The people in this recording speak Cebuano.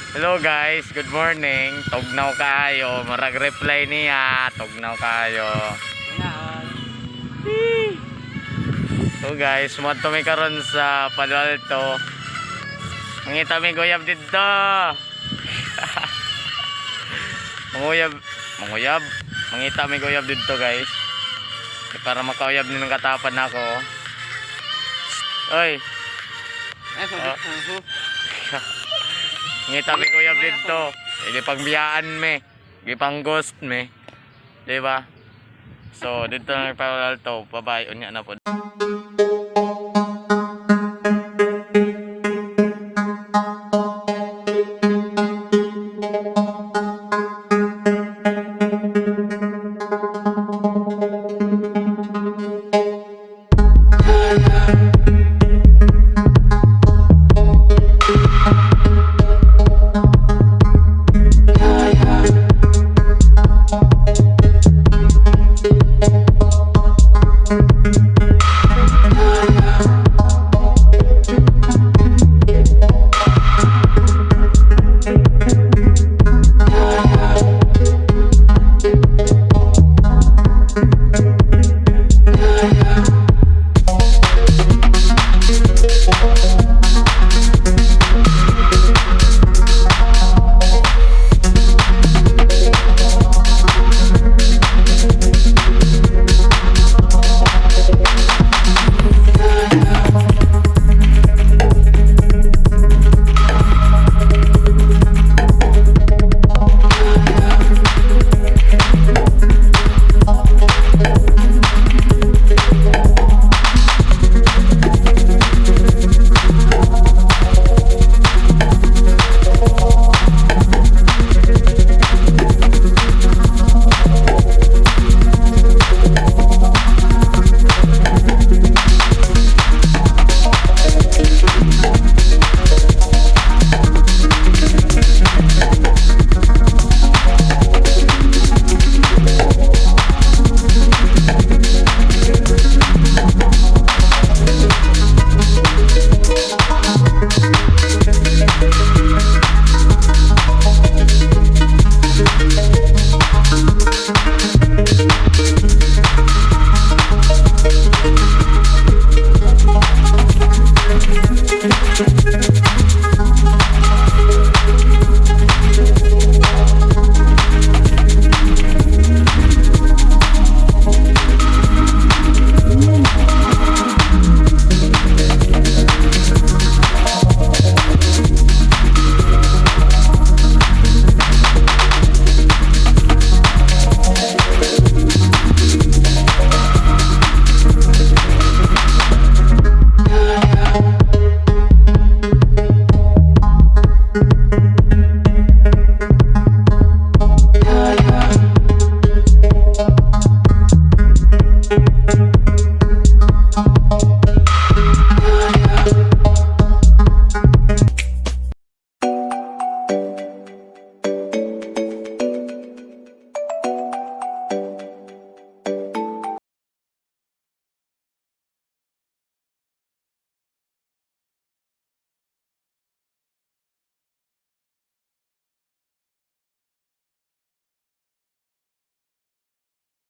Hello guys, good morning. Tugnaw kaayo, marag reply niya, tugnaw kaayo. So guys, moadto mi karon sa Palo Alto. Mangita mi guyab didto. Manguyab, manguyab. Mangita mi guyab didto, guys. Para makauyab ni ng katapad nako. Oy, Eh, Ah. Mangita mi guyab didto. Eh, gipangbiyaan mi. Gipang ghost mi. Di ba? So, didto na Palo Alto. Bye-bye. Unya na po.